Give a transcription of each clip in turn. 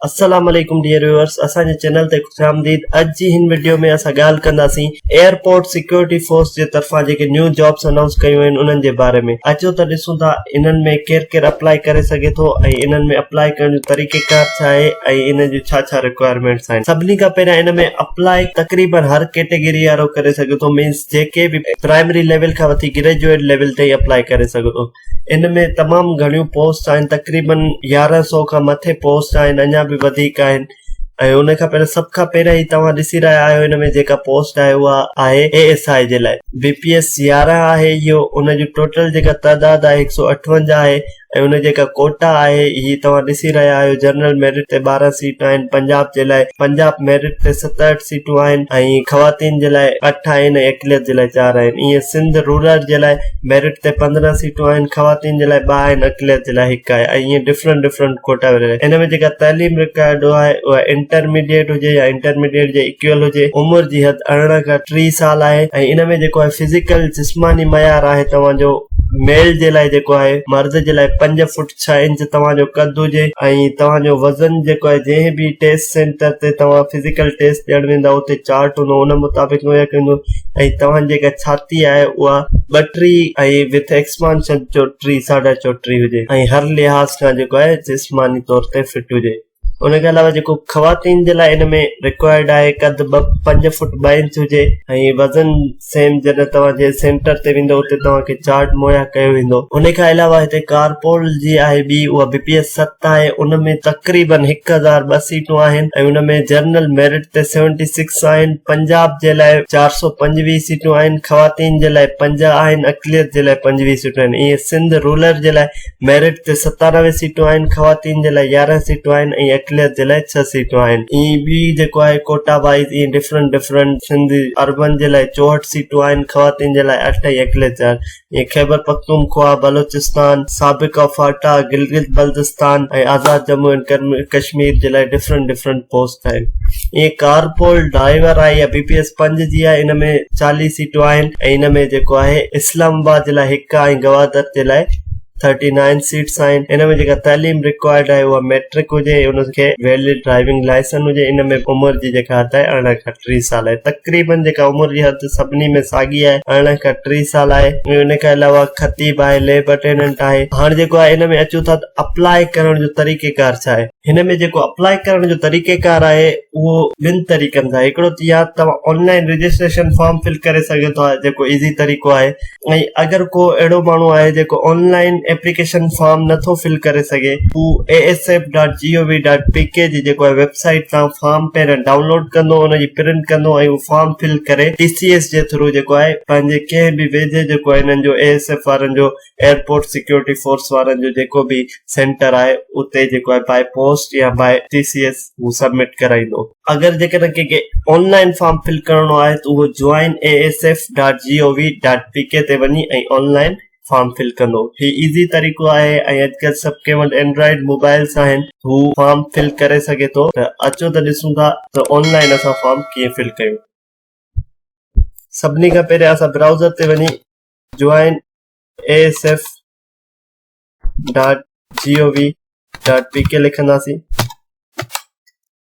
السلام عليڪم dear viewers اسان جي چينل تي خوش آمديد اڄ جي هن وڊيو ۾ اسان ڳالهه ڪنداسين ايئرپورٽ سيڪيورٽي فورس جي طرفان جيڪي نيو جابس انائونس ڪيون آهن انهن جي باري ۾ اچو ته ڏسون ٿا انهن ۾ ڪير ڪير اپلائي ڪري سگهي ٿو ۽ انهن ۾ اپلائي ڪرڻ جو طريقيڪار ڇا آهي ۽ انهن جون ڇا ڇا رڪوائرمينٽس آهن سڀني کان پهريان ان ۾ اپلائي تقريبن هر ڪيٽيگري وارو ڪري سگهي ٿو مينس جيڪي به پرائمري ليول کان وٺي گريجوئيٽ ليول تائين اپلائي ڪري سگهي ٿو ان ۾ تمام گهڻيون پوسٽ آهن تقريبن 11 سو کان مٿي پوسٽ آهن اڃا به وڌيڪ آهن ۽ ان کان پهريان سڀ کان پهريان هي توهان ڏسي رهيا آهيو ان ۾ جيڪا پوسٽ آهي اها آهي اي ايس I جي لاء بي پي ايس 11 آهي اهو ان جو ٽوٽل جيڪا تعداد آهي 158 آهي ۽ ان جيڪا ڪوٽا آهي هي توهان ڏسي رهيا آهيو جنرل ميرٽ تي 12 سيٽ آهن پنجاب جي لاء پنجاب ميرٽ تي 67 سيٽون آهن ۽ خواتين جي لاء اٺ آهن ۽ اقليت جي لاء چار آهن ائين سنڌ رورل جي لاء ميرٽ تي 15 سيٽون آهن خواتين جي لاء ٻه آهن اقليت جي لاء هڪ آهي ۽ ائين ڊفرنٽ ڊفرنٽ ڪوٽا ورهايل ان ۾ جيڪا تعليم رڪوائرڊ آهي اها انٽرميڊيٽ هجي يا انٽرميڊيٽ جي ايڪول هجي عمر جي حد 18 کان 30 سال آهي ۽ ان ۾ جيڪو آهي فزيڪل جسماني معيار آهي توهان جو ميل جي لاء جيڪو آهي مرد جي لاء 5 فوٽ 6 انچ توهان جو قد هجي ۽ توهان جو وزن جيڪو آهي جنهن به ٽيسٽ سينٽر تي توهان فزيڪل ٽيسٽ ڏيڻ ويندا اتي چارٽ هوندو ان مطابق مهيا ڪيو ويندو ۽ توهان جي جيڪا ڇاتي آهي اها 32 ۽ وٿ ايڪسپانشن 34 ساڍا 34 هجي ۽ هر لحاظ کان جيڪو آهي جسماني طور تي فٽ هجي. ان کان علاوه جيڪو خواتين جي لاء ان ۾ رڪوائرڊ آهي قد ٻه پنج فوٽ ٻه انچ هجي ۽ وزن سيم جڏهن توهان جنهن سينٽر تي ويندو اتي توهان کي چارٽ مهيا ڪيو ويندو ان کان علاوه هتي ڪارپول جي آهي ٻي اها بي پي ايس ست آهي ان ۾ تقريبن 1002 سيٽون آهن ۽ ان ۾ جنرل ميرٽ تي 76 آهن پنجاب جي لاء 425 سيٽون آهن خواتين جي لاء 5 آهن اقليت جي لاء 25 سيٽون آهن ائين سنڌ رولر جي لاء ميرٽ تي 97 سيٽون آهن، خواتين جي لاء 11 سيٽون آهن ۽ اقليت جي لاء 6 سيٽون آهن. ائين ٻي جيڪو آهي ڪوٽا وائيز ائين ڊفرنٽ ڊفرنٽ سنڌ اربن جي لاء 64 سيٽون آهن، خواتين جي لاء 8 ۽ اقليت جي لاء ائين خيبر پختونخوا، بلوچستان، سابقه فاٽا، گلگت بلتستان ۽ آزاد ڄمون اينڊ ڪشمير جي لاء ڊفرنٽ ڊفرنٽ پوسٽ آهن. ائين ڪارپول ڊرائيور آهي يا بي پي ايس 5 جي آهي ان ۾ 40 سيٽون آهن ۽ ان ۾ جيڪو آهي اسلام آباد جي لاء هڪ ۽ گوادر جي لاء 39 سيٽس آهن ان ۾ جيڪا تعليم رڪوائرڊ آهي اها ميٽرڪ هجي ۽ ان کي ويلڊ ڊرائيونگ لائسن هجي ان ۾ عمر جي جيڪا حد آهي 18 کان 30 سال آهي تقريبن جيڪا عمر جي حد سڀني ۾ ساڳي آهي 18 کان 30 سال آهي ۽ ان کان علاوه خطيب آهي ليب اٽينڊنٽ آهي هاڻ جيڪو آهي ان ۾ اچون ٿا ته اپلائي ڪرڻ جو طريقيڪار ڇا آهي هن ۾ جيڪو اپلائي ڪرڻ جو طريقيڪار آهي اهو ٻن طريقن سان هڪڙو ته يا توهان on line registration form fill ڪري سگهو ٿا جيڪو ايزي طريقو آهي ۽ اگر ڪو اهڙو ماڻهو آهي جيڪو آن لائن ايپليڪيشن فارم نٿو فل ڪري سگهي هو A S F dot G O V dot P K جي جيڪو آهي ويب سائيٽ تان فارم پهريان ڊائونلوڊ ڪندو ان جي پرنٽ ڪندو ۽ اهو فارم فل ڪري ٽي سي ايس جي ٿرو جيڪو آهي پنهنجي ڪنهن به ويجهي جيڪو آهي انهن جو اي ايس ايف وارن جو ايئرپورٽ سيڪيورٽي فورس وارن جو جيڪو به سينٽر آهي اتي جيڪو آهي بائي پوسٽ يا بائي ٽي سي ايس هو سبمٽ ڪرائيندو. اگر جيڪڏهن ڪنهن کي آن لائن فارم فل ڪرڻو آهي ته اهو join A S F dot G O V dot P K تي وڃي ۽ آن لائن فارم فل ڪندو. هي ايزي طريقو آهي ۽ اڄڪلهه سڀ ڪنهن وٽ اينڊرائيڊ موبائلس آهن هو فارم فل ڪري سگهي ٿو ته اچو ته ڏسون ٿا ته آن لائن اسان فارم ڪيئن فل ڪيون. سڀني کان پهريان اسان برائوزر تي وڃي join A S F dot G O V dot P K لکنداسين.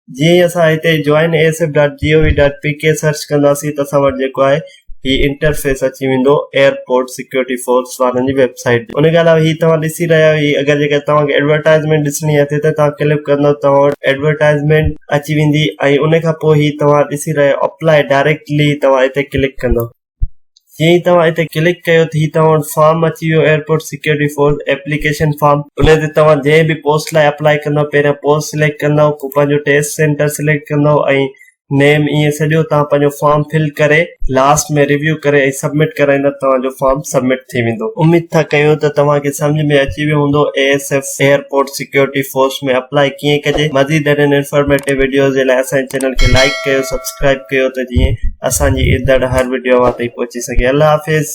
جيئن ئي اسان هتي join A S F dot G O V dot P K search ڪنداسين ته اسان وٽ جيڪو آهي هي انٽرفيس اچي ويندو ايئرپورٽ سيڪيورٽي فورس وارن جي ويب سائيٽ ان کان علاوه هي توهان ڏسي رهيا آهيو هي اگر جيڪا توهان کي ايڊورٽائزمينٽ ڏسڻي آهي ته توهان ڪلڪ ڪندو توهان وٽ ايڊورٽائزمينٽ اچي ويندي ۽ ان کان پوء هي توهان ڏسي رهيا اپلائي ڊائريڪٽلي توهان هتي ڪلڪ ڪندو. جيئن ئي توهان هتي ڪلڪ ڪيو ته هي توهان وٽ فارم اچي ويو airport security force application form ان تي توهان جنهن به پوسٽ لاء اپلائي ڪندو پهريان پوسٽ سليڪٽ ڪندو پوء پنهنجو ٽيسٽ سينٽر سليڪٽ ڪندو ۽ نيم ائين سڄو توهان پنهنجو فارم فل ڪري لاسٽ ۾ ريويو ڪري ۽ سبمٽ ڪرائيندا توهان جو فارم سبمٽ ٿي ويندو. اميد ٿا ڪيون ته توهان کي سمجهه ۾ اچي ويو هوندو A S F airport security force ۾ apply ڪيئن ڪجي مزيد اهڙين انفارميٽو وڊيوز جي لاء اسان جي چينل کي لائيڪ ڪيو سبسڪرائيب ڪيو ته جيئن اسان جي ايندڙ هر وڊيو اوهان تائين پهچي سگهي الله حافظ.